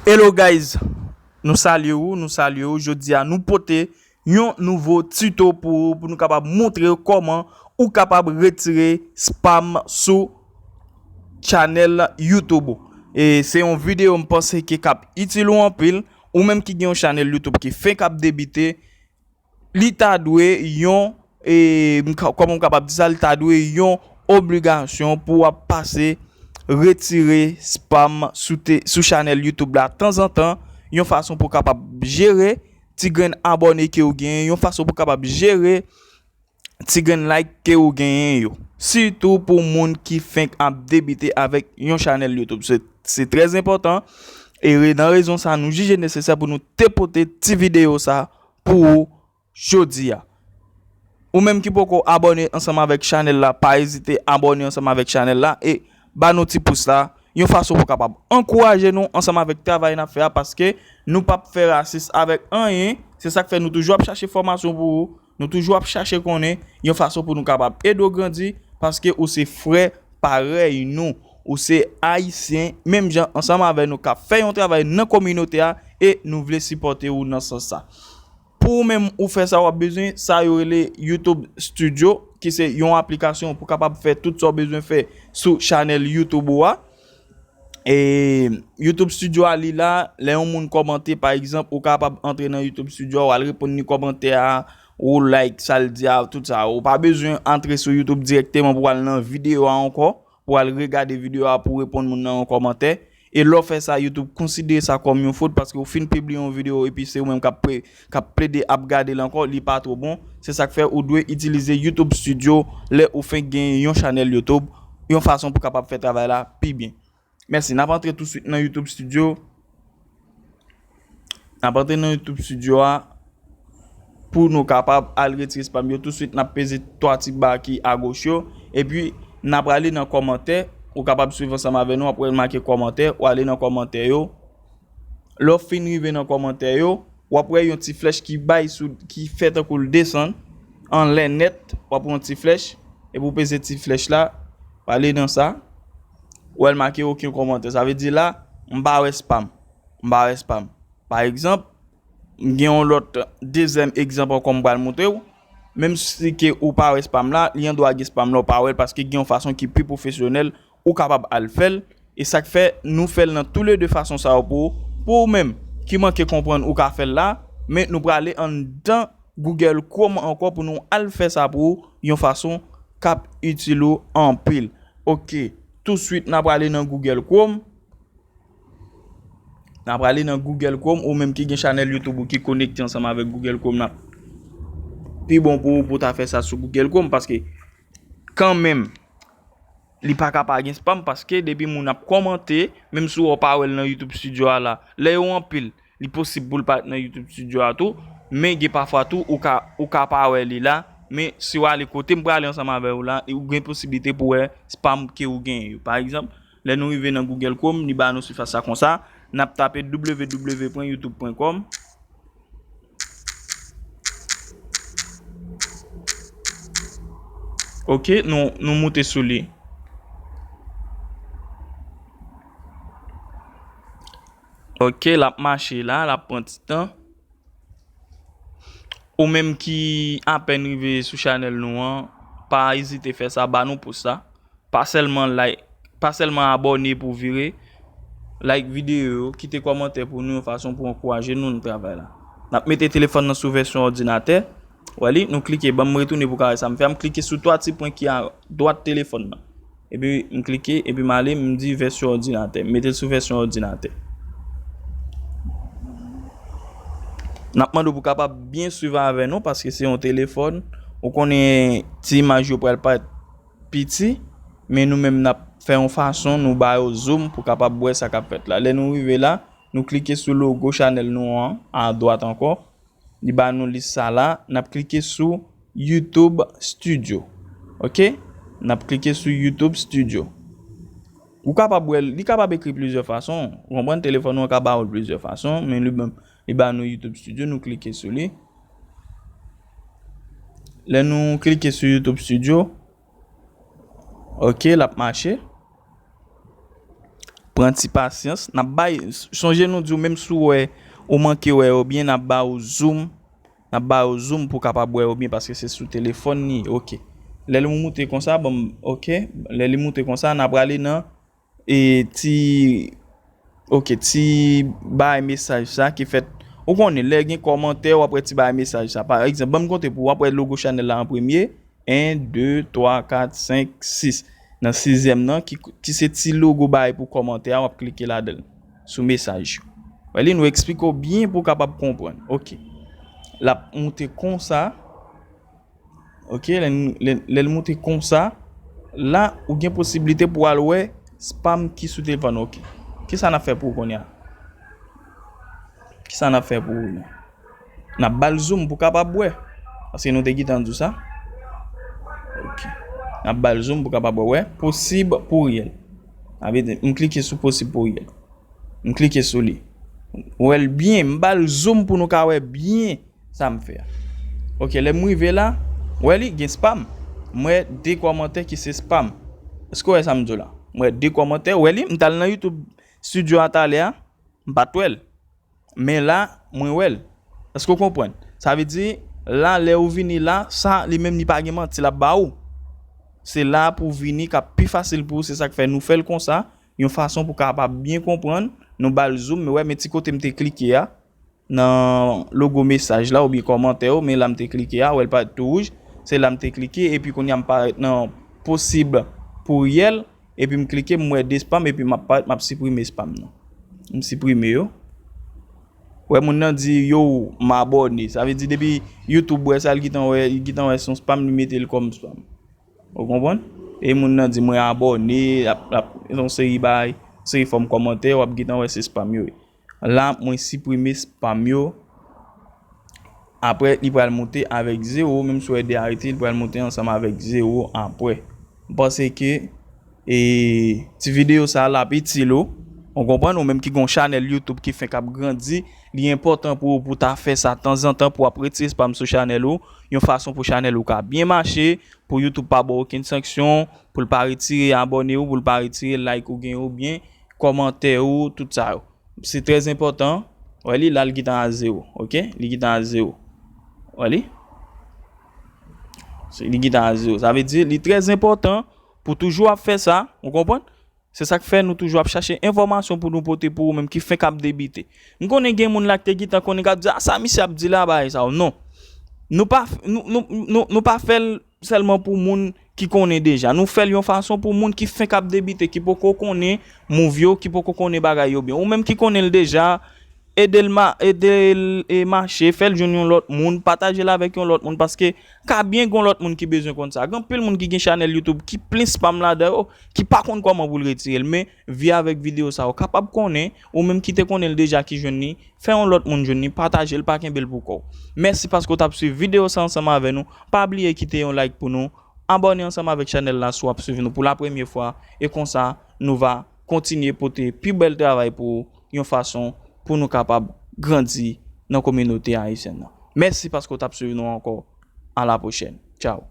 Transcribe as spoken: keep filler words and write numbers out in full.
Hello guys, nou salye ou, nou salye ou. Jodi a nou pote yon nouvo tuto pou ou, pou nou kapab montre w kòman ou kapab retire spam sou channel YouTube ou. E se yon videyo m panse ke k ap itil ou anpil, ou menm ki gen yon channel YouTube ki fenk ap debite, li ta dwe yon, e, m ka- kòman m kapab di sa, li ta dwe yon obligasyon pou w ap pase retire spam sou, te, sou channel YouTube la tanzantan, yon fason pou w kapab jere ti grenn abòne ke w genyen, yon fason pou w kapab jere ti grenn like ke w genyen yo. Sitou pou moun ki fenk ap debite avèk yon channel YouTube. Se, se trè enpòtan. E re- nan rezon sa, nou jije nesesè pou nou te pote ti videyo sa pou ou jodi a. Ou menm ki poko abòne ansanm avèk channel la, pa ezite abòne ansanm avèk channel la e ba nou ti pous la, yon fason pou kapab ankouraje nou ansanm avèk travay n ap fè a, paske nou p ap fè rasis avèk anyen. Se sa k fè nou toujou ap chache fòmasyon pou ou, nou toujou ap chache konnen yon fason pou nou kapab ede w grandi, paske ou se frè parèy nou, ou se ayisyen, menm jan ansanm avè nou k ap fè yon travay nan kominote a, e nou vle sipòte ou nan sans sa. Pou ou menm ou fè sa, w ap bezwen sa yo rele YouTube Studio, ki se yon aplikasyon pou kapab fè tout sa w bezwen fè sou channel YouTube ou a. E YouTube Studio a li la, lè yon moun kòmante, pa egzanp, ou kapab antre nan YouTube Studio a, w al reponn li kòmantè a, ou like sa l di a, tout sa. Ou pa bezwen antre sou YouTube dirèkteman pou w al nan videyo a ankò, pou w al regade videyo a, pou w reponn moun nan yon kòmantè. E lè w fè sa, YouTube konsidere sa kòm yon fot paske ou fin pibliye yon videyo epi se ou menm k ap pre- k ap plede ap gade l ankò, li pa twò bon. Se sa k fè ou dwe itilize YouTube Studio lè ou fenk gen yon chanèl YouTube, yon fason pou kapab fè travay la pi byen. Mèsi. N ap antre touswit nan YouTube Studio. N ap antre nan YouTube Studio a pou nou kapab al retire spam yo. Touswit, n ap peze twa ti ba ki agoch yo. Epi, n ap prale nan kòmantè. Ou kapab swiv ansanm avè nou. W ap wè l make kòmantè. W ale nan kòmantè yo. Lè w fin rive nan kòmantè yo, w ap wè yon ti flèch ki bay sou, ki fè tankou l desann anlè nèt. W ap wè yon ti flèch. Epi w peze ti flèch la. W ale nan sa. W wè l make okenn kòmantè. Sa vle di la, m pa wè spam. M pa wè spam. Pa egzanp, m gen yon lòt dezyèm egzanp ankò m pral montre w. Menm si ke ou pa wè spam la, li andwa gen spam la, ou pa wè l paske gen yon fason ki pi pwofesyonèl ou kapab al fè l. E sa k fè nou fè l nan toulede fason sa yo pou ou. Pou ou menm ki manke konprann, ou ka fè l la, men nou prale anndan Google Chrome ankò pou nou al fè sa pou ou yon fason k ap itil ou anpil. Oke, touswit n a prale nan Google Chrome. N a prale nan Google Chrome, ou menm ki gen chanèl YouTube ou ki konekte ansanm avèk Google Chrome, n ap pi bon pou ou pou ta fè sa sou Google Chrome, paske kanmenm, li pa ka pa gen spam, paske depi moun ap kòmante, menm si w pa wè l nan YouTube Studio a la, lè yo anpil, li posib pou l pa nan YouTube Studio a tou, men gen pafwa tou, ou ka, ou ka pa wè li la, men si w ale kote m prale ansanm avè w la, ou gen posiblite pou wè spam ke ou genyen yo. Pa egzanp, lè nou rive nan Google Chrome, li ba nou sifas la konsa, n ap tape w w w pwen youtube pwen kòm. Oke, nou, nou moute sou li. Oke, l ap mache la, l ap pran ti tan. Ou menm ki apèn rive sou chanèl nou an, pa ezite fè sa, ba nou pous la. Pa sèlman like, pa sèlman abòne pou vire, like videyo yo, kite kòmantè pou nou yon fason pou ankouraje nou nan travay la. N ap mete telefòn nan sou vèsyon òdinatè. Wè li, nou klike, ban m retounen pou w ka wè sa m fè a. M klike sou twa ti pwen ki adwat telefòn nan. Epi m klike, epi m ale, m di vèsyon òdinatè. M mete l sou vèsyon òdinatè. N ap mande w pou w kapab byen swiv avè nou, paske se yon telefòn. Ou konnen ti imaj yo pral parèt piti, men nou menm n ap fè yon fason, nou ba yo zoom pou kapab wè sa k ap fèt la. Lè nou rive la, nou klike sou logo chanèl nou an, adwat ankò. Li ba nou lis sa la, n ap klike sou YouTube Studio. Oke? N ap klike sou YouTube Studio. Ou kapab wè l, li kapab ekri plizyè fason. Ou konprann, telefòn ou an ka ba ou l plizyè fason, men li menm, li ba nou YouTube Studio, nou klike sou li. Lè nou klike sou YouTube Studio, oke, l ap mache. Pran ti pasyans. N ap bay, sonje nou di w menm si w wè ou manke wè yo byen, n ap ba w zoom. N ap ba yo zoom pou w kapab wè yo byen paske se sou telefòn li ye. Ok. Lè li moute konsa, ban m, ok. Lè li moute konsa, n a prale nan e ti, ok, ti bay mesaj sa ki fèt. Ou konnen, lè gen kòmantè, w ap wè ti bay mesaj sa. Pa egzanp, ban m konte pou w, w ap wè logo chanèl la an premye. En, de, twa, kat, senk, sis. Nan sizyèm nan, ki, ki se ti logo bay pou kòmantè a, w ap klike ladan l. Sou mesaj yo. Wè li, nou eksplike w byen pou w kapab konprann. Ok. L ap moute konsa. Ok, lè n, lè, lè l moute konsa, la, ou gen posiblite pou w al wè spam ki sou telefòn ou. Ok. Kisa n ap fè pou ou kounye a? Kisa n ap fè pou ou la? N ap ba l zoom pou w kapab wè. Paske nou te gentan di w sa. Ok. N ap ba l zoom pou w kapab wè. Posib pou riyèl. Sa vle di, m klike sou posib pou riyèl. M klike sou li. Ou wè l byen, m ba l zoom pou nou ka wè byen sa m fè a. Ok, lè m rive la, wè li gen spam. M wè de kòmantè ki se spam. Èske w wè sa m di w la? M wè de kòmantè, wè li, m t al nan YouTube Studio a talè a, m pa t wè l. Men la, mwen wè l. Èske w konprann? Sa vle di, la, lè ou vini la, sa, li menm, li pa gen manti l ap ba ou. Se la pou w vini, k ap pi fasil pou ou, se sa k fè nou fè l konsa, yon fason pou w kapab byen konprann, nou ba l zoom, men wè, men ti kote m te klike a, nan logo mesaj la oubyen kòmantè yo, men la m te klike a, wè l parèt tou wouj, se la m te klike, epi kounye a m parèt nan posib pou riyèl, epi m klike, m wè de spam, epi m ap parèt, m ap siprime spam nan. M siprime yo. Wè moun nan di, yo, m abòne. Sa vle di depi YouTube wè sa, l gentan wè, li gentan wè se yon spam, li mete l kòm spam. Ou konprann? E moun nan di mwen abòne, l ap, l ap, yon seri bay, seri fòm kòmantè, w ap gentan wè se spam yo ye. La, mwen siprime spam yo. Apre, li pral moute avèk zewo, menm si w wè de arete, li pral moute ansanm avèk zewo apre. M panse ke, e, ti videyo sa a, l ap itil ou. Ou konprann? Ou menm ki gon chanèl YouTube ki fenk ap grandi, li enpòtan pou ou pou ta fè sa tanzantan pou w ap retire spam sou chanèl ou, yon fason pou chanèl ou ka byen mache, pou YouTube pa ba w okenn sanksyon, pou l pa retire abòne ou, pou l pa retire like ou gen yo, oubyen kòmantè ou, tout sa yo. Se trè enpòtan. Wè li, la, li gentan a zewo, ok? Li gentan a zewo. Wè li? Se, li gentan a zewo. Sa vle di, li trè enpòtan pou toujou ap fè sa, ou konprann? Se sa k fè nou toujou ap chache enfòmasyon pou nou pote pou ou menm ki fenk ap debite. M konnen gen moun la ki te gentan konnen k ap di, a, sa misye ap di la, bagay sa yo. Non. Nou pa, nou, nou, nou, nou pa fè l sèlman pou moun ki konnen deja. Nou fè l yon fason pou moun ki fenk ap debite, ki poko konnen move yo, ki poko konnen bagay yo byen. Ou menm ki konnen l deja, ede l ma-, ede l, e, mache, fè l jwenn yon lòt moun, pataje l avèk yon lòt moun, paske ka byen gon lòt moun ki bezwen konn sa. Gen anpil moun ki gen chanèl YouTube ki plen spam ladan yo, ki pa konn kòman pou l retire l, men via avèk videyo sa, ou kapab konnen, ou menm ki te konnen l deja ki jwenn li, fè yon lòt moun jwenn li, pataje l, pa kenbe l pou kò w. Mèsi paske w t ap swiv videyo sa ansanm avè nou. Pa bliye kite yon like pou nou. Abòne ansanm avèk chanèl la si w ap swiv nou pou la premye fwa. E konsa, nou va kontinye pote pi bèl travay pou ou, yon fason pou nou kapab grandi nan kominote ayisyèn nan. Mèsi paske w t ap swiv nou ankò. A la pwochèn. Tchao.